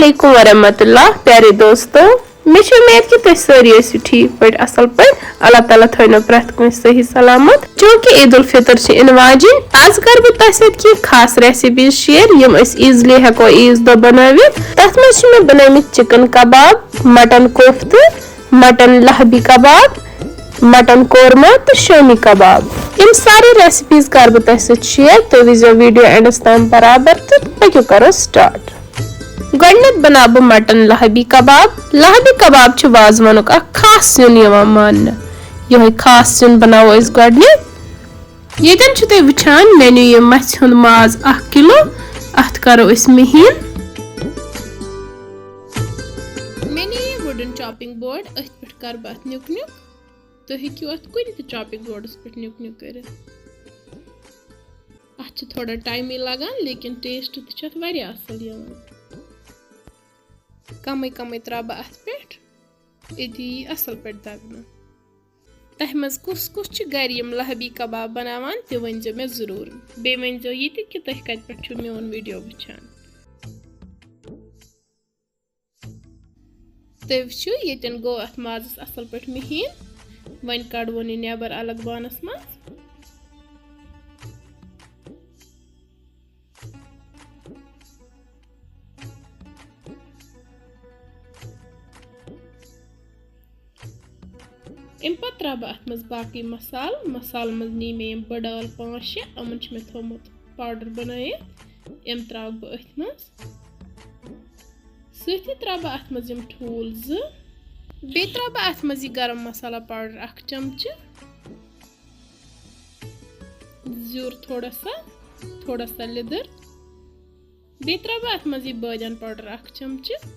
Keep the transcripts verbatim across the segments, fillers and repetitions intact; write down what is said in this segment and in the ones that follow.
علیکم ورحمۃ اللہ، پیارے دوستو، مےٚ چھِ اُمید کہِ تُہۍ سٲری ٲسِو ٹھیٖک پٲٹھۍ، اَصٕل پٲٹھۍ۔ اللہ تعالیٰ تھٲینو پرٛٮ۪تھ کٲنٛسہِ صحیح سلامت۔ چوٗنٛکہِ عید الفطر چھِ یِنہٕ واجِنۍ، آز کَرٕ بہٕ تۄہہِ سۭتۍ کینٛہہ خاص recipes share، یِم أسۍ easily ہٮ۪کو عیٖذ دۄہ بَنٲوِتھ۔ تَتھ منٛز چھِ مےٚ بَنٲومٕتۍ chicken کباب، مٹن کوفتہٕ، مٹن لہبی کباب، مٹن کورمہ تہٕ شٲمی کباب۔ یِم سارے recipes کَرٕ بہٕ تۄہہِ سۭتۍ share۔ تُہۍ وٕچھزیو video endس تام برابر تہٕ پٔکِو کَرو start۔ گۄڈٕنٮ۪تھ بناو بہٕ مٹن لہبی کباب۔ لہبی کباب چھُ وازوانُک اکھ خاص سیُن یِوان ماننہٕ۔ یِہوٚے خاص سیُن بناوو أسۍ گۄڈٕنٮ۪تھ۔ ییٚتٮ۪ن چھِو تُہۍ وٕچھان، مےٚ نیوٗ یہِ مَژھِ ہُنٛد ماز اکھ کِلوٗ۔ اَتھ کَرو أسۍ مِہیٖن۔ مےٚ نیوٗ یہِ wooden chopping board، أتھۍ پٮ۪ٹھ کَرٕ بہٕ اَتھ نیُک نیُک۔ تُہۍ ہیٚکِو اَتھ کُنہِ تہِ chopping boardس پٮ۪ٹھ نیُک نیُک کٔرِتھ۔ اَتھ چھِ تھوڑا ٹایمٕے لَگان، لیکن taste تہِ چھِ اَتھ واریاہ اَصٕل یِوان۔ کَمٕے کَمٕے ترٛاوٕ بہٕ اَتھ پٮ۪ٹھ، أتی یی اَصٕل پٲٹھۍ دَگنہٕ۔ تۄہہِ منٛز کُس کُس چھُ گَرِ یِم لہبی کباب بَناوان، تہِ ؤنۍزیو مےٚ ضروٗر۔ بیٚیہِ ؤنۍزیو یہِ تہِ کہِ تُہۍ کَتہِ پٮ۪ٹھ چھِو میون video وٕچھان۔ تُہۍ وٕچھِو، ییٚتٮ۪ن گوٚو اَتھ مازَس اَصٕل پٲٹھۍ مِہیٖن۔ وۄنۍ کَڑوون یہِ نٮ۪بر الگ بانَس منٛز۔ اَمہِ پَتہٕ ترٛاوٕ بہٕ اَتھ منٛز باقٕے مصالہٕ۔ مصالہٕ منٛز نی مےٚ یِم بٔڑ ٲلہٕ پانٛژھ شےٚ، یِمَن چھُ مےٚ تھوٚومُت powder بَنٲیِتھ۔ یِم ترٛاوَکھ بہٕ أتھۍ منٛز۔ سۭتی ترٛاوٕ بہٕ اَتھ منٛز یِم ٹھوٗل زٕ۔ بیٚیہِ ترٛاوٕ بہٕ اَتھ منٛز یہِ گرم مصالہ powder اکھ چمچہٕ، زیُر تھوڑا سا، تھوڑا سا لیٚدٕر۔ بیٚیہِ ترٛاوٕ بہٕ اَتھ منٛز یہِ بٲدیان powder اکھ چمچہٕ،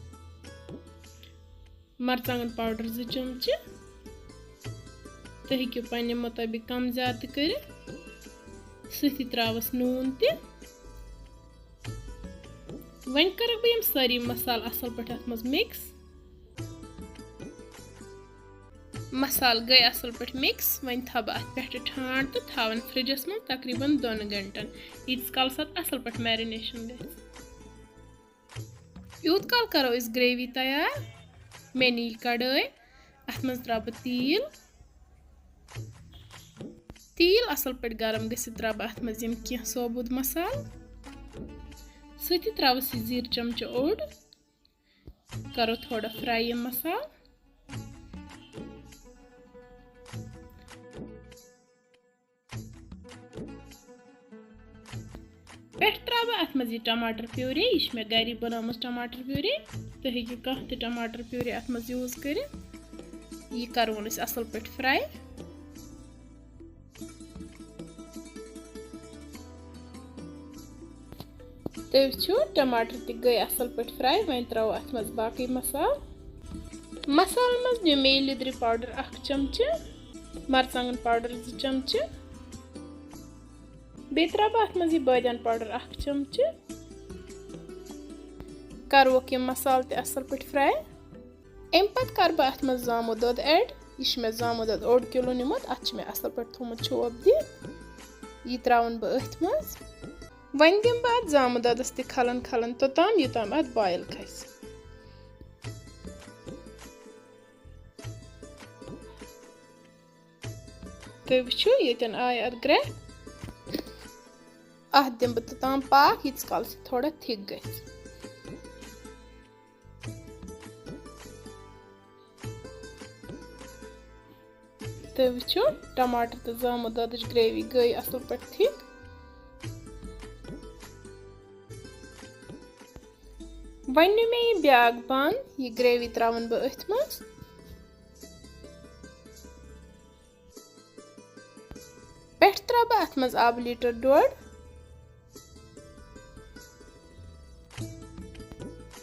مرژٕوانٛگن powder زٕ چمچہٕ۔ تُہۍ ہیٚکِو پننہِ مُطٲبِق کم زیادٕ تہِ کٔرِتھ۔ سۭتی ترٛاوَس نوٗن تہِ۔ وۄنۍ کَرَکھ بہٕ یِم سٲری مصالہٕ اَصٕل پٲٹھۍ اَتھ منٛز mix۔ مصالہٕ گٔے اَصٕل پٲٹھۍ mix۔ وۄنۍ تھاوٕ بہٕ اَتھ پٮ۪ٹھٕ ٹھانٛڈ تہٕ تھاوَن فرجَس منٛز تقریٖباً دۄن گھنٹَن، ییٖتِس کالَس اَتھ اَصٕل پٲٹھۍ marination گژھِ۔ یوٗت کال کَرو أسۍ gravy تیار۔ مےٚ نی کڑٲے، اَتھ منٛز ترٛاوٕ بہٕ تیٖل۔ تیٖل اَصٕل پٲٹھۍ گرم گٔژھِتھ ترٛاوٕ بہٕ اَتھ منٛز یِم کینٛہہ ثوبوٗت مصالہٕ۔ سۭتی ترٛاوَس یہِ زیٖر چمچہٕ اوٚڑ۔ کَرو تھوڑا fry یِم مصالہٕ۔ پٮ۪ٹھ ترٛاوٕ بہٕ اَتھ منٛز یہِ ٹماٹر puree۔ یہِ چھِ مےٚ گَری بَنٲومٕژ ٹماٹر puree۔ تُہۍ ہیٚکِو کانٛہہ تہِ ٹماٹر puree اَتھ منٛز use کٔرِتھ۔ یہِ کَرون أسۍ اَصٕل پٲٹھۍ fry۔ تُہۍ وٕچھِو، ٹماٹر تہِ گٔے اَصٕل پٲٹھۍ fry۔ وۄنۍ ترٛاوو اَتھ منٛز باقٕے مصالہٕ۔ مصالن منٛز نیوٗ مےٚ یہِ لیٚدرِ powder اکھ چمچہٕ، مرژٕوانٛگن powder زٕ چمچہٕ، بیٚیہِ ترٛاوٕ بہٕ اَتھ منٛز یہِ بٲدیان powder اکھ چمچہٕ۔ کَرٕ ووکھ یِم مصالہٕ تہِ اَصٕل پٲٹھۍ fry۔ اَمہِ پَتہٕ کَرٕ بہٕ اَتھ منٛز زامُت دۄد add۔ یہِ چھُ مےٚ زامُت دۄد اوٚڑ کِلوٗ نیوٗمُت، اَتھ چھُ مےٚ اَصٕل پٲٹھۍ تھوٚومُت چھوپ دِتھ۔ یہِ ترٛاوَن بہٕ أتھۍ منٛز۔ وۄنۍ دِمہٕ بہٕ اَتھ زامُت دۄدَس تہِ کھَلَن کھَلَن توٚتام، یوٚتام اَتھ boil کھسہِ۔ تُہۍ وٕچھِو، ییٚتٮ۪ن آیہِ اَتھ گرٛٮ۪کھ۔ اَتھ دِمہٕ بہٕ توٚتام پاکھ، ییٖتِس کالَس یہِ تھوڑا thick گژھِ۔ تُہۍ وٕچھِو، ٹماٹر تہٕ زامُت دۄدٕچ gravy گٔے اَصٕل پٲٹھۍ thick۔ وۄنۍ نیوٗ مےٚ یہِ بیٛاکھ بانہٕ، یہِ gravy ترٛاوَن بہٕ أتھۍ منٛز۔ پٮ۪ٹھ ترٛاوٕ بہٕ اَتھ منٛز آبہٕ لیٖٹر ڈوٚڈ۔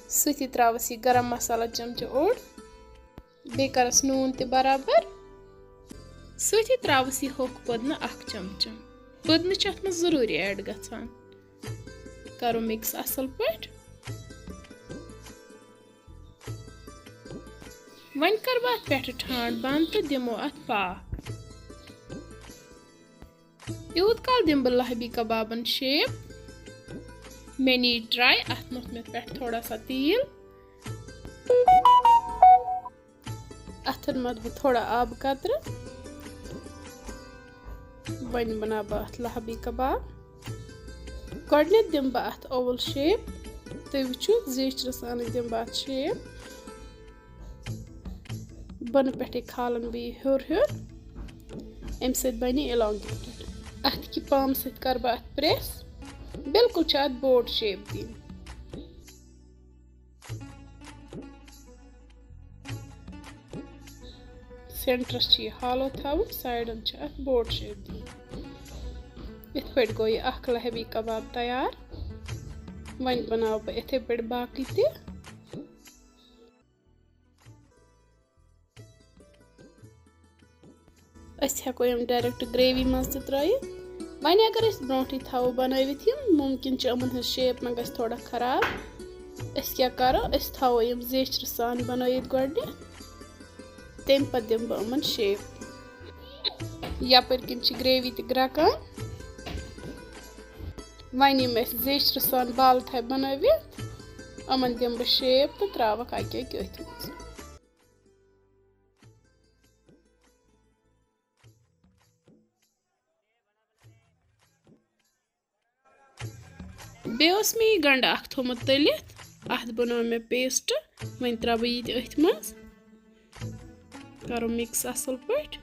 سۭتی ترٛاوَس یہِ گرم مصالہ چمچہٕ اوٚڑ۔ بیٚیہِ کَرَس نوٗن تہِ برابر۔ سۭتی ترٛاوَس یہِ ہوٚکھ پٔدنہٕ اَکھ چمچہٕ۔ پٔدنہٕ چھِ اَتھ منٛز ضروٗری add گژھان۔ کَرو mix اَصٕل پٲٹھۍ۔ وۄنۍ کَرٕ بہٕ اَتھ پٮ۪ٹھٕ ٹھانٛڈ بنٛد تہٕ دِمو اَتھ پاکھ۔ یوٗت کال دِمہٕ بہٕ لہبی کبابن shape۔ مےٚ نی tray، اَتھ موٚتھ مےٚ پٮ۪ٹھ تھوڑا سا تیٖل۔ اَتھن منٛز بہٕ تھوڑا آبہٕ قطرٕ۔ وۄنۍ بَناو بہٕ اَتھ لَہبی کباب۔ گۄڈٕنٮ۪تھ دِمہٕ بہٕ اَتھ oval shape۔ تُہۍ وٕچھِو، زیچھرٕ سانٕے دِمہٕ بہٕ اَتھ shape۔ بۄنہٕ پٮ۪ٹھٕے کھالَن بہٕ یہِ ہیوٚر ہیوٚر۔ اَمہِ سۭتۍ بَنہِ elongated۔ اَتھ کہِ palm سۭتۍ کَرٕ بہٕ اَتھ press۔ بالکل چھِ اَتھ boat shape دِنۍ۔ سینٹرس چھِ یہِ hollow تھاوُن، سایڈن چھِ اَتھ boat shape دِنۍ۔ یِتھ پٲٹھۍ گوٚو یہِ اکھ لہبی کباب تیار۔ وۄنۍ بناوٕ بہٕ یِتھے پٲٹھۍ باقٕے تہِ۔ أسۍ ہٮ۪کو یِم direct gravy منٛز تہِ ترٲیِتھ۔ وۄنۍ اگر أسۍ برونٛٹھٕے تھاوو بنٲوِتھ یِم، مُمکِن چھُ یِمن ہٕنٛز shape ما گژھِ تھوڑا خراب۔ أسۍ کیٛاہ کرو، أسۍ تھاوو یِم زیچھرٕ سان بنٲیِتھ گۄڈٕنٮ۪تھ، تَمہِ پتہٕ دِمہٕ بہٕ یِمن shape۔ یپٲرۍ کِنۍ چھِ gravy تہِ گرٛٮ۪کان۔ وۄنۍ یِم اَسہِ زیچھرٕ سان بالہٕ تھایہِ بنٲوِتھ، یِمن دِمہٕ بہٕ shape تہٕ ترٛاوَکھ اَکہِ اَکہِ أتھۍ منٛز۔ بیٚیہِ اوس مےٚ یہِ گنٛڈٕ اکھ تھوٚومُت تٔلِتھ، اَتھ بَنوو مےٚ paste۔ وۄنۍ ترٛاوٕ بہٕ یہِ تہِ أتھۍ منٛز، کَرو mix اَصٕل پٲٹھۍ۔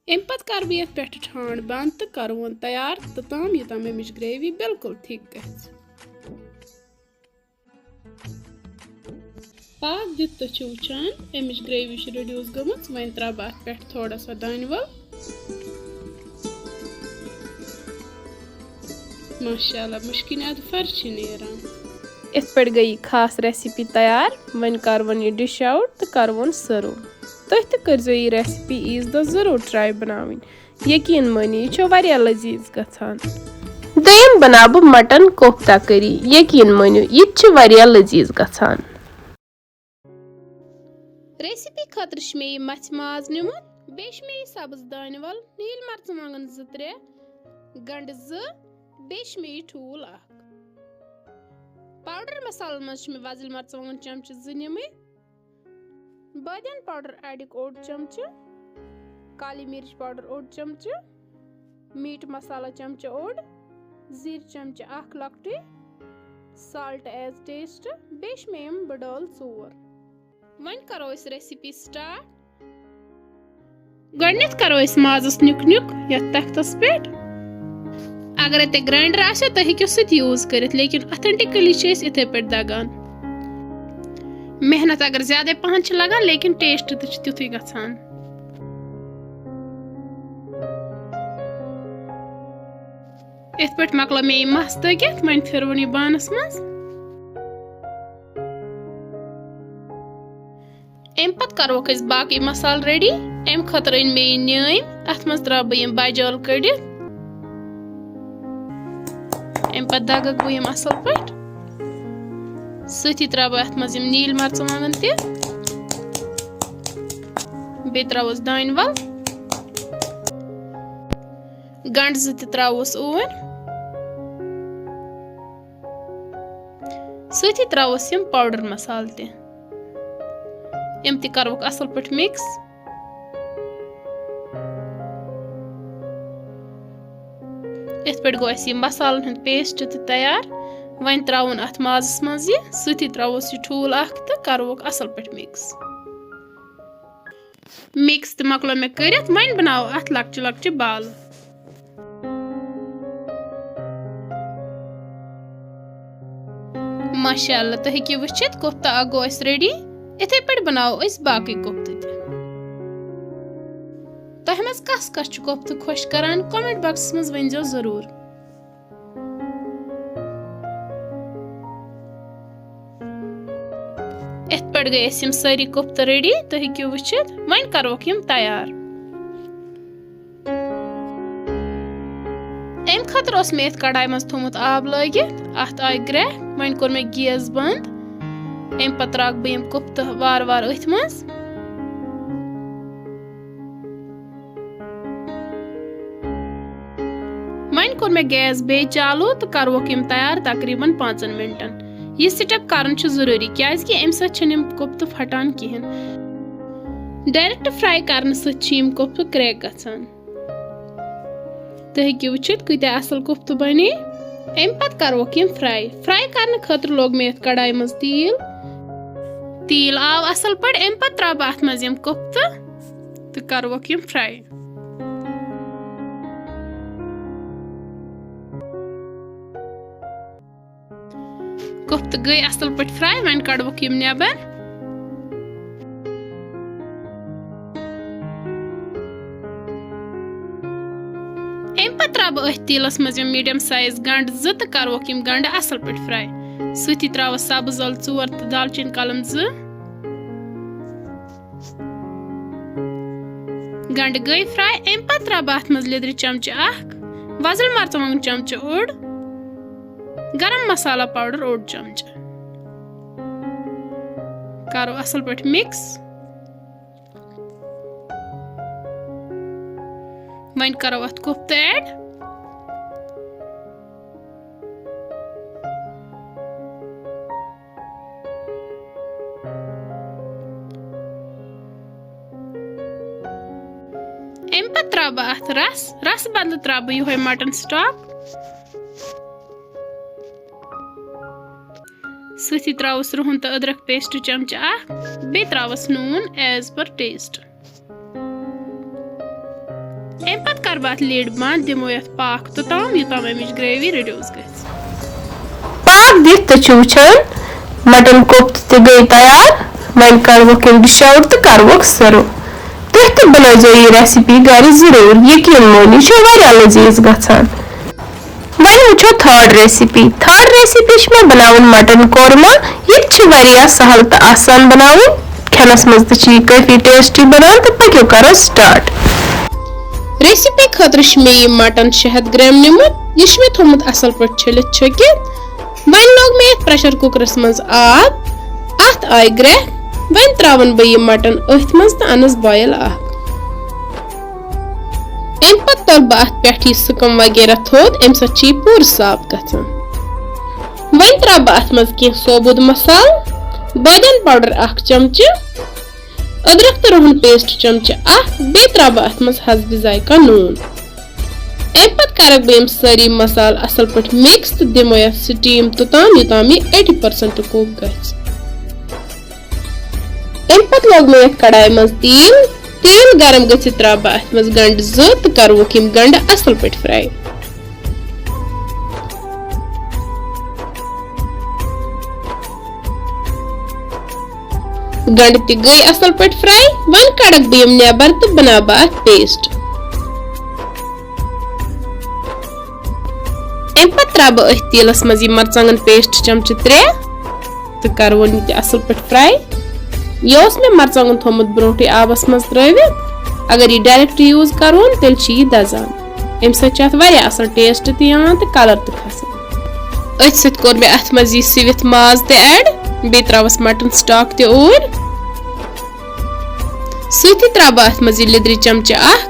اَمہِ پَتہٕ کَرٕ بہٕ یَتھ پٮ۪ٹھٕ ٹھانٛڈ بنٛد تہٕ کَرٕ وۄنۍ تیار توٚتام، یوٚتام اَمِچ gravy بالکل thick گژھِ۔ پاکھ دِتھ تُہۍ چھِو وٕچھان، اَمِچ gravy چھِ reduce گٔمٕژ۔ وۄنۍ ترٛاوٕ بہٕ اَتھ پٮ۪ٹھ تھوڑا سا دانہِ وَل۔ ماشاء اللہ، مُشکِنۍ اَدفر چھِ نیران۔ یِتھ پٲٹھۍ گٔے یہِ خاص recipe تیار۔ وۄنۍ کَروُن یہِ dish out تہٕ کَروُن serve۔ تُہۍ تہِ کٔرۍزیو یہِ recipe عیٖذ دۄہ ضروٗر try بَناوٕنۍ۔ یقیٖن مٲنِو، یہِ چھُ واریاہ لذیذ گژھان۔ دوٚیِم بناو بہٕ مٹن کوفتہ کری۔ یقیٖن مٲنِو، یہِ تہِ چھُ واریاہ لذیذ گژھان۔ Recipe خٲطرٕ چھُ مےٚ یہِ مَژھِ ماز نیُمُت، بیٚیہِ چھُ مےٚ یہِ سبٕز دانہِ وَل، نیٖلۍ مرژٕوانٛگن زٕ ترٛےٚ، گنٛڈٕ زٕ، بیٚیہِ چھُ مےٚ یہِ ٹھوٗل اکھ۔ Powder مصالن منٛز چھُ مےٚ وۄزٕلۍ مرژٕوانٛگن چمچہٕ زٕ نِمٕتۍ، بٲدیان powder اَڈیُک اوٚڑ چمچہٕ، کالی مرچ powder اوٚڑ چمچہٕ، meat مصالہ چمچہٕ اوٚڑ، زیٖرٕ چمچہٕ اکھ لۄکٹُے، salt as taste، بیٚیہِ چھِ مےٚ یِم بٕڈٲل ژور۔ وۄنۍ کرو أسۍ recipe start۔ گۄڈٕنٮ۪تھ کرو أسۍ مازَس نیُک نیُک یَتھ تختَس پٮ۪ٹھ۔ اگرے تۄہہِ grinder آسیو، تُہۍ ہیٚکِو سُہ تہِ use کٔرِتھ، لیکن authentically چھِ أسۍ یِتھے پٲٹھۍ دگان۔ محنت اگر زیادَے پہن چھِ لگان، لیکن taste تہِ چھُ تیُتھُے گژھان۔ یِتھ پٲٹھۍ مۄکلٲو مےٚ یہِ مَژھ دٔگِتھ، وۄنۍ پھِروُن یہِ بانَس منٛز۔ اَمہِ پَتہٕ کَروکھ أسۍ باقٕے مصالہٕ ready۔ اَمہِ خٲطرٕ أنۍ مےٚ یہِ نیٲم، اَتھ منٛز ترٛاوٕ بہٕ یِم بَجہِ ٲلہٕ کٔڑِتھ۔ اَمہِ پَتہٕ دَگَکھ بہٕ یِم اَصٕل پٲٹھۍ۔ سۭتی ترٛاوٕ بہٕ اَتھ منٛز یِم نیٖلۍ مَرژٕوانٛگَن تہِ۔ بیٚیہِ ترٛاووس دانہِ وَل۔ گنٛڈٕ زٕ تہِ ترٛاووس اوٗرۍ۔ سۭتی ترٛاووس یِم powder مصالہٕ تہِ۔ یِم تہِ کَروکھ اَصٕل پٲٹھۍ mix۔ یِتھ پٲٹھۍ گوٚو اَسہِ یہِ مصالن ہُنٛد paste تہِ تیار۔ وۄنۍ ترٛاوُن اَتھ مازَس منٛز یہِ، سۭتی ترٛاووس یہِ ٹھوٗل اَکھ تہٕ کَروکھ اَصٕل پٲٹھۍ mix۔ Mix تہِ مۄکلو مےٚ کٔرِتھ، وۄنۍ بناوو اَتھ لۄکچہِ لۄکچہِ بالہٕ۔ ماشاء اللہ، تُہۍ ہیٚکِو وٕچھِتھ، کوفتہٕ اکھ گوٚو اَسہِ ready۔ یِتھے پٲٹھۍ بناوو أسۍ باقٕے کوفتہٕ تہِ۔ تۄہہِ منٛز کس کس چھُ کوفتہٕ خۄش کران، comment boxس منٛز ؤنۍزیو ضروٗر۔ یِتھ پٲٹھۍ گٔے اَسہِ یِم سٲری کوفتہٕ ready، تُہۍ ہیٚکِو وٕچھِتھ۔ وۄنۍ کَروکھ یِم تیار۔ اَمہِ خٲطرٕ اوس مےٚ یَتھ کڑایہِ منٛز تھوٚومُت آب لٲگِتھ، اَتھ آیہِ گرٛٮ۪کھ۔ وۄنۍ کوٚر مےٚ gas بنٛد۔ اَمہِ پَتہٕ ترٛاوَکھ بہٕ یِم کوفتہٕ وارٕ وارٕ أتھۍ منٛز۔ وۄنۍ کوٚر مےٚ gas بیٚیہِ چالوٗ تہٕ کَروکھ یِم تیار تقریٖباً پانٛژَن مِنٹَن۔ یہِ سٹیپ کرُن چھُ ضروٗری، کیازِ کہِ اَمہِ سۭتۍ چھِنہٕ یِم کۄفتہٕ پھٹان کِہیٖنۍ۔ ڈائریکٹ فرائی کرنہٕ سۭتۍ چھِ یِم کۄفتہٕ کریک گژھان۔ تُہۍ ہیٚکِو وٕچھِتھ، کۭتیٛاہ اَصٕل کۄفتہٕ بَنے۔ اَمہِ پَتہٕ کَرہوکھ یِم فرائی۔ فرائی کرنہٕ خٲطرٕ لوگ مےٚ یَتھ کڑایہِ منٛز تیٖل۔ تیٖل آو اَصٕل پٲٹھۍ۔ اَمہِ پَتہٕ ترٛاوٕ بہٕ اَتھ منٛز یِم کۄفتہٕ تہٕ کَرہوکھ یِم فرائی۔ کۄفتہٕ گٔے اَصٕل پٲٹھۍ فرائی، وۄنۍ کڑوکھ یِم نٮ۪بر۔ اَمہِ پتہٕ ترٛاوٕ بہٕ أتھۍ تیٖلَس منٛز یِم میٖڈیم سایز گنٛڈٕ زٕ تہٕ کروکھ یِم گنٛڈٕ اَصٕل پٲٹھۍ فرائی۔ سۭتی ترٛاوَس سبٕز ٲلہٕ ژور تہٕ دالچیٖن کلم زٕ۔ گنٛڈٕ گٔے فرائی۔ اَمہِ پتہٕ ترٛاوٕ بہٕ اَتھ منٛز لیٚدرِ چمچہٕ اکھ، وۄزٕلۍ مرژٕوانٛگن چمچہٕ اوٚڑ، گرم مسالہ پاوڈر اوٚڑ چمچہٕ۔ کرو اصل پٲٹھۍ مکس۔ وۄنۍ کرو اتھ کفتہٕ ایڈ۔ امہِ پتہٕ ترٛاوٕ بہٕ اتھ رس۔ رس بدلہٕ ترٛاوٕ بہٕ یِہوٚے مٹن سٹاک۔ سۭتی ترٛاوَس رُہن تہٕ أدرَک پیسٹ چمچہٕ اکھ، بیٚیہِ ترٛاوَس نوٗن as per taste۔ اَمہِ پتہٕ کَرٕ بہٕ اَتھ lid بنٛد، دِمو یَتھ پاکھ توٚتام، یوٚتام اَمِچ gravy reduce گژھِ۔ پاکھ دِتھ تُہۍ چھِو وٕچھان، مٹن کوفتہٕ تہِ گٔے تیار۔ وۄنۍ کَڑوکھ یِم dish out تہٕ کَرٕوکھ serve۔ تُہۍ تہِ بنٲیزیو یہِ recipe گرِ ضروٗر، یقیٖن مٲنِو، یہِ چھِ واریاہ لذیذ گژھان۔ وۄنۍ وٕچھو third recipe۔ Third recipe چھِ مےٚ بناوٕنۍ مٹن کورمہ۔ یہِ تہِ چھِ واریاہ سہل تہٕ آسان بناوٕنۍ۔ کھٮ۪نَس منٛز تہِ چھِ یہِ کٲفی tasty بنان۔ تہٕ پٔکِو کرو start۔ Recipe خٲطرٕ چھِ مےٚ یہِ مٹن شےٚ ہَتھ گرام نیومُت۔ یہِ چھُ مےٚ تھوٚومُت اصل پٲٹھۍ چھٔلِتھ چھٔکِتھ۔ وۄنۍ لوگ مےٚ یَتھ pressure cookerس منٛز آب۔ اَتھ آیہِ گرٛٮ۪کھ۔ وۄنۍ ترٛاوَن بہٕ یہِ مٹن أتھۍ منٛز تہٕ اَنَس boil اکھ۔ اَمہِ پتہٕ تُلہٕ بہٕ اَتھ پٮ۪ٹھ یہِ سِکم وغیرہ تھوٚد، اَمہِ سۭتۍ چھُ یہِ پوٗرٕ صاف گژھان۔ وۄنۍ ترٛاوٕ بہٕ اَتھ منٛز کینٛہہ ثوبوٗت مسالہٕ، بٲدیان powder اکھ چمچہٕ، أدرَک تہٕ رُہن paste چمچہٕ اکھ، بیٚیہِ ترٛاوٕ بہٕ اَتھ منٛز حسبِ ذائقہ نوٗن۔ اَمہِ پتہٕ کرکھ بہٕ یِم سٲری مسالہٕ اَصٕل پٲٹھۍ mix تہٕ دِمو یَتھ steam توٚتام، یوٚتام یہِ eighty percent cook گژھِ۔ اَمہِ پتہٕ لوگ مےٚ یَتھ کڑایہِ منٛز تیٖل۔ تیٖل گرم گٔژھِتھ ترٛاوٕ بہٕ اَتھ منٛز گنٛڈٕ زٕ تہٕ کَرٕ ووکھ یِم گنٛڈٕ اَصٕل پٲٹھۍ fry۔ گنٛڈٕ تہِ گٔے اَصٕل پٲٹھۍ fry۔ وۄنۍ کڑکھ بہٕ یِم نٮ۪بر تہٕ بناوٕ بہٕ اَتھ paste۔ اَمہِ پتہٕ ترٛاوٕ بہٕ أتھۍ تیٖلَس منٛز یہِ مرژٕوانٛگن paste چمچہٕ ترٛےٚ تہٕ کَرٕ وۄنۍ یہِ تہِ اَصٕل پٲٹھۍ fry۔ یہِ اوس مےٚ مرژٕوانٛگُن تھوٚومُت برونٛٹھٕے آبَس منٛز ترٛٲوِتھ۔ اگر یہِ direct use کَرون، تیٚلہِ چھِ یہِ دَزان۔ اَمہِ سۭتۍ چھُ اَتھ واریاہ اَصٕل taste تہِ یِوان تہٕ colour تہِ کھسان۔ أتھۍ سۭتۍ کوٚر مےٚ اَتھ منٛز یہِ سِوِتھ ماز تہِ add، بیٚیہِ ترٛاوَس mutton stock تہِ اوٗرۍ۔ سۭتی ترٛاوٕ بہٕ اَتھ منٛز یہِ لیٚدرِ چمچہٕ اکھ،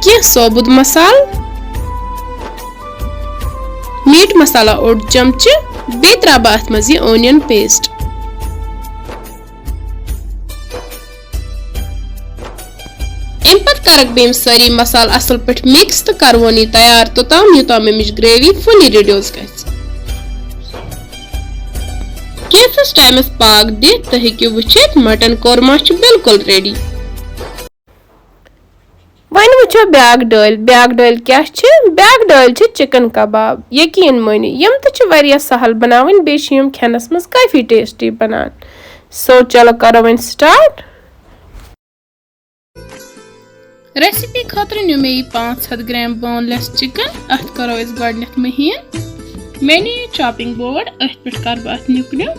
کینٛہہ ثوبوٗت مسالہٕ، meat مسالہ اوٚڑ چمچہٕ، بیٚیہِ ترٛاوٕ بہٕ اَتھ منٛز یہِ onion paste۔ اَمہِ پتہٕ کرکھ بہٕ یِم سٲری مسالہٕ اَصٕل پٲٹھۍ mix تہٕ کَرٕ وۄنۍ یہِ تیار توٚتام، یوٚتام اَمِچ gravy fully reduce گژھِ۔ کینٛژھس ٹایمس پاکھ دِتھ تُہۍ ہیٚکِو وٕچھِتھ، مٹن کورما چھُ بالکل ready۔ وۄنۍ وٕچھو بیٛاکھ ڈٲلۍ۔ بیٛاکھ ڈٲلۍ کیٛاہ چھِ؟ بیٛاکھ ڈٲلۍ چھِ chicken کباب۔ یقیٖن مٲنِو، یِم تہِ چھِ واریاہ سہل بناوٕنۍ، بیٚیہِ چھِ یِم کھٮ۪نس منٛز کٲفی tasty بنان۔ So، چلو کرو وۄنۍ start۔ Recipe خٲطرٕ نیوٗ مےٚ یہِ پانٛژھ ہَتھ گرام boneless chicken۔ اَتھ کَرو أسۍ گۄڈٕنٮ۪تھ مٔہیٖن۔ مےٚ نیوٗ یہِ chopping board، أتھۍ پٮ۪ٹھ کَرٕ بہٕ اَتھ نیُک نیُک۔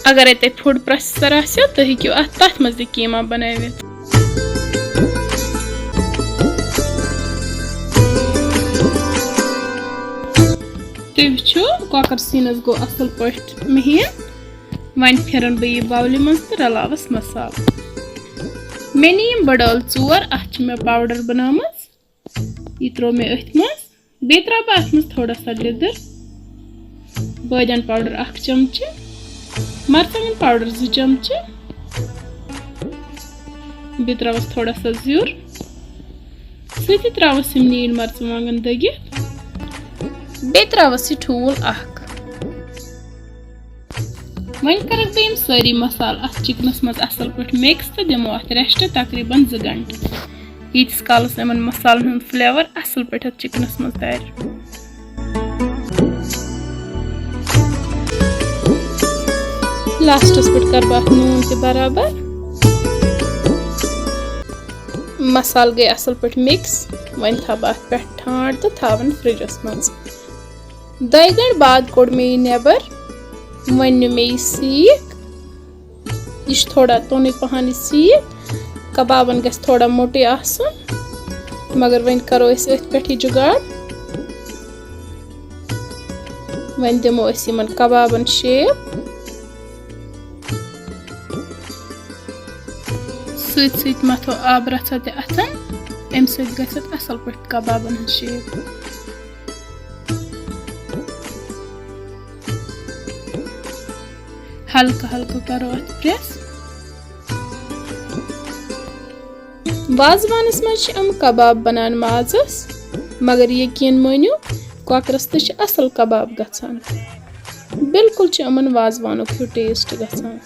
اگرے تۄہہِ food processor آسیو، تُہۍ ہیٚکِو اَتھ تَتھ منٛز تہِ کیٖما بَنٲوِتھ۔ تُہۍ وٕچھِو، کۄکَر سیٖنَس گوٚو اَصٕل پٲٹھۍ مٔہیٖن۔ وۄنۍ پھِرن بہٕ یہِ bowlہِ منٛز تہٕ رلاوس مسالہٕ۔ مےٚ نی یِم بڑٕ ٲلہٕ ژور، اتھ چھِ مےٚ powder بنٲومٕژ، یہِ ترٛوو مےٚ أتھۍ منٛز۔ بیٚیہِ ترٛاوٕ بہٕ اتھ منٛز تھوڑا سا لیٚدٕر۔ بٲدیان پاوڈر اکھ چمچہٕ، مرژٕوانٛگن پاوڈر زٕ چمچہٕ، بیٚیہِ تراوس تھوڑا سا زیُر، سۭتی تراوس یِم نیٖلۍ مرژٕوانٛگن دٔگِتھ، بیٚیہِ تراوس یہِ ٹھوٗل اکھ۔ وۄنۍ کرکھ بہٕ یِم سٲری مسالہٕ اتھ چکنس منٛز اصل پٲٹھۍ mix تہٕ دِمو اتھ rest تقریباً زٕ گھنٹہٕ۔ ییٖتِس کالس یِمن مسالن ہُنٛد flavor اصل پٲٹھۍ اتھ چکنس منٛز ترِ۔ Lastس پٮ۪ٹھ کرٕ بہٕ اتھ نوٗن تہِ برابر۔ مسالہٕ گٔے اصل پٲٹھۍ mix۔ وۄنۍ تھاوٕ بہٕ اتھ پٮ۪ٹھ ٹھانٛڈ تہٕ تھاوَن fridgeس منٛز۔ دۄیہِ گھنٹہٕ بعد کوٚڑ مےٚ یہِ نٮ۪بر۔ وۄنۍ نیوٗ مےٚ یہِ سیٖکھ۔ یہِ چھُ تھوڑا توٚنُے پہن یہِ سیٖکھ۔ کبابن گژھِ تھوڑا موٚٹُے آسُن۔ مگر وۄنۍ کرو أسۍ أتھۍ پٮ۪ٹھ یہِ جُگاڑ۔ وۄنۍ دِمو أسۍ یِمن کبابن shape۔ سۭتۍ سۭتۍ متھو آبہٕ رژھا تہِ اتھن، امہِ سۭتۍ گژھِ اتھ اصل پٲٹھۍ کبابن ہٕنٛز shape۔ ہلکہٕ ہلکہٕ کرو اتھ press۔ وازوانس منٛز چھِ یِم کباب بنان مازس، مگر یقین مٲنِو، کۄکرس تہِ چھِ اصل کباب گژھان۔ بالکل چھُ یِمن وازوانُک ہیوٗ taste گژھان۔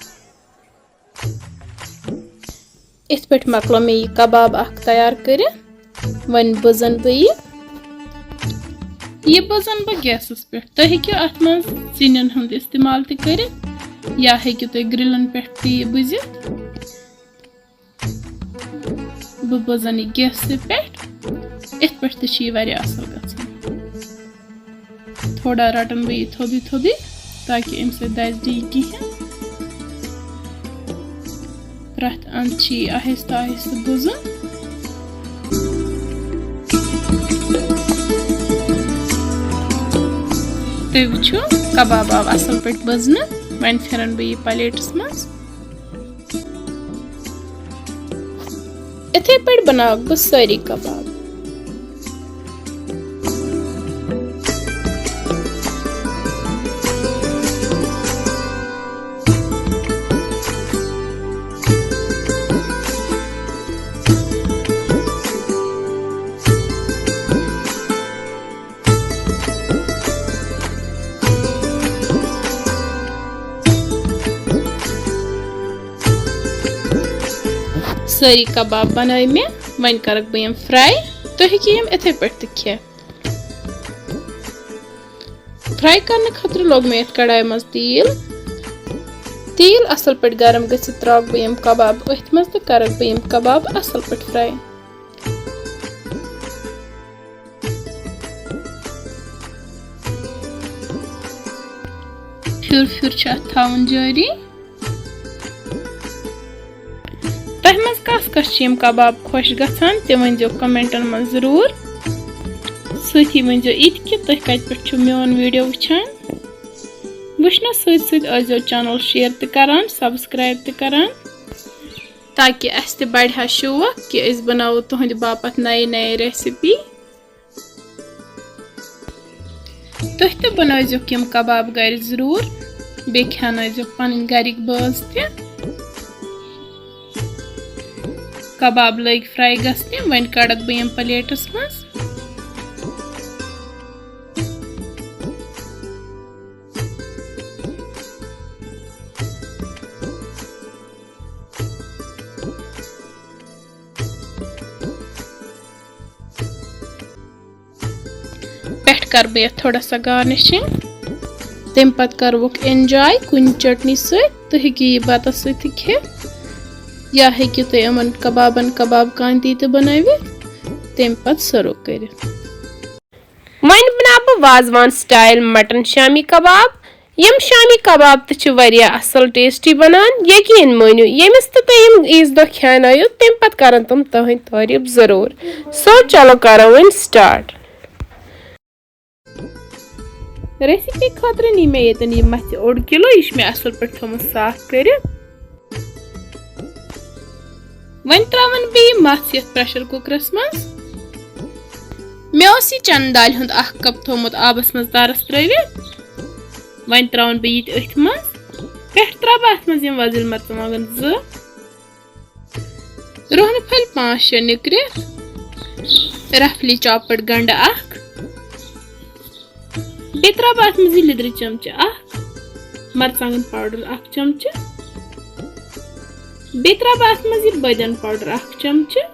یِتھ پٲٹھۍ مۄکلو مےٚ یہِ کباب اکھ تیار کٔرِتھ۔ وۄنۍ بٕزن بہٕ یہِ۔ یہِ بٕزن بہٕ gasس پٮ۪ٹھ۔ تُہۍ ہیٚکِو اتھ منٛز ژِنٮ۪ن ہُنٛد استعمال تہِ کٔرِتھ، یا ہیٚکِو تُہۍ گرلن پٮ۪ٹھ تہِ یہِ بٕزِتھ۔ بہٕ بٕزن یہِ gasسٕے پٮ۪ٹھ۔ یِتھ پٲٹھۍ تہِ چھِ یہِ واریاہ اصل گژھان۔ تھوڑا رٹن بہٕ یہِ تھوٚدُے تھوٚدُے، تاکہِ اَمہِ سۭتۍ دَزِ نہٕ یہِ کِہیٖنۍ۔ پرٛٮ۪تھ اَندٕ چھِ یہِ آہستہٕ آہستہٕ بُزُن۔ تُہۍ وٕچھِو، کباب آو اَصٕل پٲٹھۍ بٕزنہٕ۔ وۄنۍ پھِرن بہٕ یہِ plateس منٛز۔ یِتھے پٲٹھۍ بناوکھ بہٕ سٲری کباب۔ سٲری کباب بنٲے مےٚ، وۄنۍ کرکھ بہٕ یِم fry۔ تُہۍ ہیٚکِو یِم یِتھے پٲٹھۍ تہِ کھٮ۪تھ۔ Fry کرنہٕ خٲطرٕ لوگ مےٚ یتھ کڑایہِ منٛز تیٖل۔ تیٖل اصل پٲٹھۍ گرم گٔژھِتھ تراوکھ بہٕ یِم کباب أتھۍ منٛز تہٕ کرکھ بہٕ یِم کباب اصل پٲٹھۍ fry۔ پھیُر پھیُر چھُ اتھ تھاوُن جٲری۔ تۄہہِ منٛز کس کس چھِ یِم کباب خۄش گژھان، تہِ ؤنۍزیو commentن منٛز ضروٗر۔ سۭتی ؤنۍزیو یہِ تہِ کہِ تُہۍ کتہِ پٮ۪ٹھ چھِو میون video وٕچھان۔ وٕچھنس سۭتۍ سۭتۍ ٲسۍزیو channel share تہِ کران، subscribe تہِ کران، تاکہِ اسہِ تہِ بڑِ ہا شوق کہِ أسۍ بناوو تُہنٛدِ باپتھ نَیہِ نَیہِ recipe۔ تُہۍ تہِ بنٲوزیٚو یِم کباب گرِ ضروٗر، بیٚیہِ کھیٛانٲوزیٚو پنٕنۍ گرِکۍ بٲژ تہِ۔ کباب لٔگۍ fry گژھنہِ، وۄنۍ کڑکھ بہٕ یِم plateس منٛز۔ پٮ۪ٹھ کَرٕ بہٕ یَتھ تھوڑا سا garnishing۔ تَمہِ پَتہٕ کَروُکھ enjoy کُنہِ چٹنی سۭتۍ۔ تُہۍ ہیٚکِو یہِ بَتَس سۭتۍ تہِ کھٮ۪تھ، یا ہیٚکِو تُہۍ یِمَن کبابَن کباب کانتی تہِ بَنٲوِتھ، تَمہِ پَتہٕ serve کٔرِتھ۔ وۄنۍ بناو بہٕ وازوان style مٹن شامی کباب۔ یِم شامی کباب تہِ چھِ واریاہ اصل tasty بنان۔ یقین مٲنِو، ییٚمِس تہِ تُہۍ یِم عیٖذ دۄہ کھیانٲیِو، تَمہِ پتہٕ کرن تِم تُہنٛدۍ تعریٖف ضروٗر۔ So، چلو کرو وۄنۍ start۔ Recipe خٲطرٕ نی مےٚ ییٚتٮ۪ن یہِ مَژھِ اوٚڑ کِلوٗ، یہِ چھُ مےٚ اصل پٲٹھۍ تھوٚمُت صاف کٔرِتھ۔ وۄنۍ ترٛاوَن بہٕ یہِ مَژھ یَتھ pressure cookerس منٛز۔ مےٚ اوس یہِ چنہٕ دالہِ ہُنٛد اکھ cup تھوٚومُت آبَس منٛز تَرَس ترٲوِتھ۔ وۄنۍ ترٛاوَن بہٕ یہِ تہِ أتھۍ منٛز۔ پٮ۪ٹھٕ ترٛاوٕ بہٕ اَتھ منٛز یِم وۄزٕلۍ مرژٕوانٛگَن زٕ، رۄہنہٕ پھٔلۍ پانٛژھ شےٚ نِکرِتھ، رَفلی چاپٕڈ گَنٛڈٕ اَکھ، بیٚیہِ ترٛاوٕ بہٕ اَتھ منٛز یہِ لیٚدرِ چمچہٕ اَکھ، مرژٕوانٛگَن پاوڈر اَکھ چمچہٕ، بیٚیہِ ترٛاوٕ بہٕ اَتھ منٛز یہِ بٲدیان پاوڈر اَکھ چمچہٕ،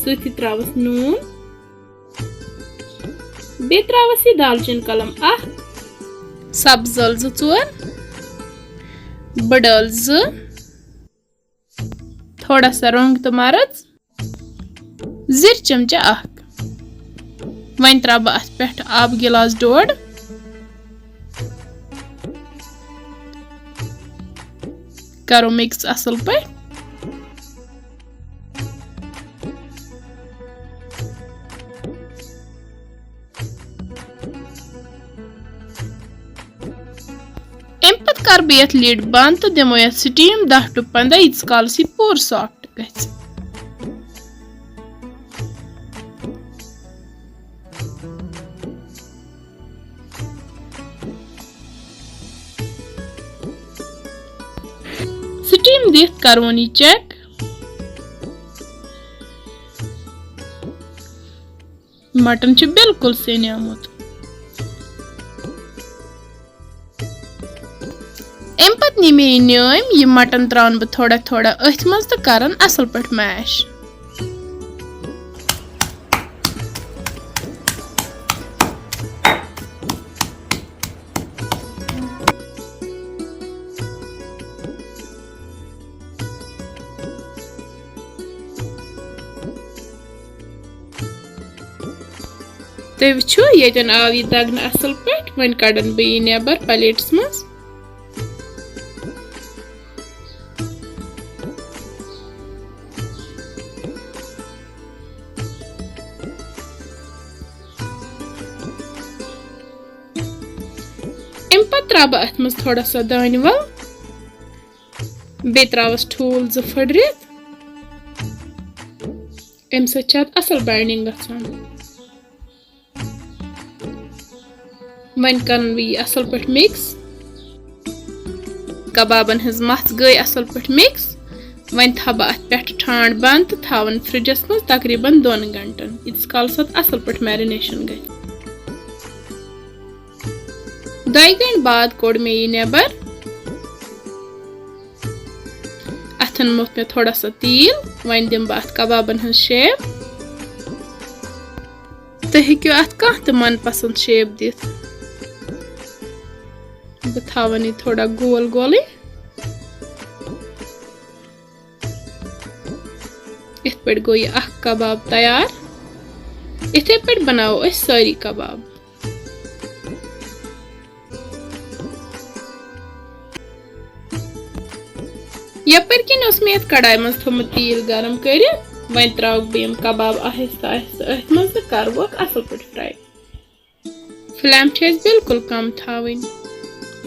سۭتی ترٛاوَس نوٗن، بیٚیہِ ترٛاوَس یہِ دالچیٖن کلم اَکھ، سبٕز ٲلہٕ زٕ ژور، بٔڑ ٲلہٕ زٕ، تھوڑا سا رۄنٛگ تہٕ مرٕژ، زِرۍ چمچہٕ اَکھ۔ وۄنۍ ترٛاوٕ بہٕ اَتھ پٮ۪ٹھ آبہٕ گِلاس ڈوٚڈ۔ کَرو mix اَصٕل پٲٹھۍ۔ اَمہِ پَتہٕ کَرٕ بہٕ یَتھ lid بنٛد تہٕ دِمو یَتھ steam دَہ to پنٛداہ، ییٖتِس کالَس یہِ پوٗرٕ soft گژھِ۔ Steam دِتھ کَرون یہِ check۔ مٹن چھُ بالکل سیٚنیومُت۔ اَمہِ پتہٕ نی مےٚ یہِ نیٲم، یہِ مٹن ترٛاوَن بہٕ تھوڑا تھوڑا أتھۍ منٛز تہٕ کَرَن اَصٕل پٲٹھۍ mash۔ تُہۍ وٕچھِو، ییٚتٮ۪ن آو یہِ دَگنہٕ اَصٕل پٲٹھۍ۔ وۄنۍ کَڑَن بہٕ یہِ نٮ۪بَر plateس منٛز۔ اَمہِ پَتہٕ ترٛاوٕ بہٕ اَتھ منٛز تھوڑا سا دانہِ وَل، بیٚیہِ ترٛاوَس ٹھوٗل زٕ پھٕٹرِتھ۔ اَمہِ سۭتۍ چھِ اَتھ اَصٕل binding گژھان۔ وۄنۍ کَرَن بہٕ یہِ اَصٕل پٲٹھۍ mix۔ کبابَن ہٕنٛز مَژھ گٔے اَصٕل پٲٹھۍ mix۔ وۄنۍ تھاوٕ بہٕ اَتھ پٮ۪ٹھٕ ٹھانٛڈ بنٛد تہٕ تھاوَن فرجَس منٛز تقریٖباً دۄن گھنٹَن، ییٖتِس کالَس اَتھ اَصٕل پٲٹھۍ marination گژھِ۔ دۄیہِ گھنٹہٕ بعد کوٚڑ مےٚ یہِ نٮ۪بَر۔ اَتھَن موٚتھ مےٚ تھوڑا سا تیٖل۔ وۄنۍ دِمہٕ بہٕ اَتھ کبابَن ہٕنٛز shape۔ تُہۍ ہیٚکِو اَتھ کانٛہہ تہِ من پسنٛد shape دِتھ۔ بہٕ تھاوَن یہِ تھوڑا گول گولٕے۔ یِتھ پٲٹھۍ گوٚو یہِ اَکھ کباب تیار۔ یِتھَے پٲٹھۍ بَناوو أسۍ سٲری کباب۔ یَپٲرۍ کِنۍ اوس مےٚ یَتھ کڑایہِ منٛز تھوٚمُت تیٖل گرم کٔرِتھ۔ وۄنۍ ترٛاوَکھ بہٕ یِم کباب آہستہٕ آہستہٕ أتھۍ منٛز تہٕ کَرٕ ووکھ اَصٕل پٲٹھۍ fry۔ Flame چھِ اَسہِ بالکل کم تھاوٕنۍ،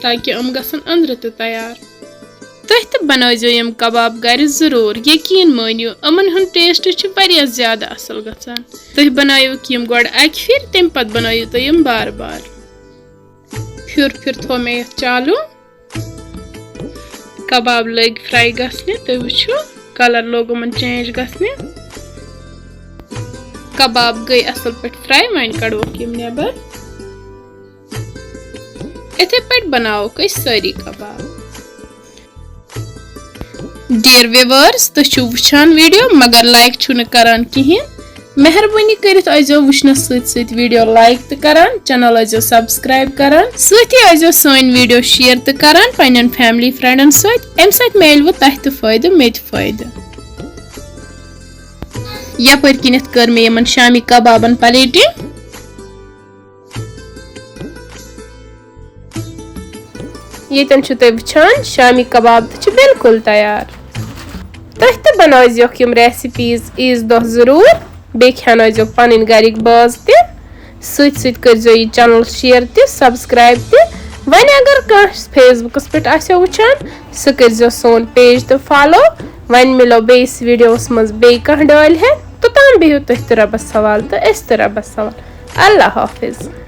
تاکہِ یِم گژھن أنٛدرٕ تہِ تیار۔ تُہۍ تہِ بنٲوزیو یِم کباب گرِ ضروٗر۔ یقیٖن مٲنِو، یِمَن ہُنٛد taste چھُ واریاہ زیادٕ اَصٕل گژھان۔ تُہۍ بنٲیِوکھ یِم گۄڈٕ اَکہِ پھِرِ، تَمہِ پَتہٕ بنٲیِو تُہۍ یِم بار بار۔ پھیُر پھیُر تھوٚو مےٚ یَتھ چالوٗ۔ کباب لٔگۍ fry گژھنہِ، تُہۍ وٕچھِو colour لوٚگ یِمَن change گژھنہِ۔ کباب گٔے اَصٕل پٲٹھۍ fry، وۄنۍ کَڑوکھ یِم نٮ۪بَر۔ یِتھَے پٲٹھۍ بناووکھ أسۍ سٲری کباب۔ Dear viewers، تُہۍ چھِو وٕچھان video مگر like چھِو نہٕ کران کِہیٖنۍ۔ مہربٲنی کٔرِتھ ٲسۍزیو وٕچھنَس سۭتۍ سۭتۍ video like تہِ کران، channel ٲسۍزیو subscribe کران، سۭتی ٲسۍزیو سٲنۍ video share تہِ کران پنٛنٮ۪ن family friendن سۭتۍ۔ اَمہِ سۭتۍ میلوٕ تۄہہِ تہِ فٲیدٕ، مےٚ تہِ فٲیدٕ۔ یَپٲرۍ کِنٮ۪تھ کٔر مےٚ یِمَن شامی کبابَن plating۔ ییٚتٮ۪ن چھِو تُہۍ وٕچھان، شامی کباب تہِ چھِ بالکل تیار۔ تُہۍ تہِ بنٲوزیوکھ یِم recipes عیٖذ دۄہ ضروٗر، بیٚیہِ کھٮ۪نٲوزیوکھ پنٕنۍ گرِکۍ بٲژ تہِ۔ سۭتۍ سۭتۍ کٔرزیو یہِ channel share تہِ، subscribe تہِ۔ وۄنۍ اگر کانٛہہ Facebookس پٮ۪ٹھ آسیو وٕچھان، سُہ کٔرزیو سون page تہِ follow۔ وۄنۍ مِلو بیٚیِس videoس منٛز بیٚیہِ کانٛہہ ڈٲلۍ ہٮ۪تھ۔ توٚتام بِہِو تُہۍ تہِ رۄبَس حوالہٕ تہٕ أسۍ تہِ رۄبَس حوالہٕ۔ اللہ حافظ۔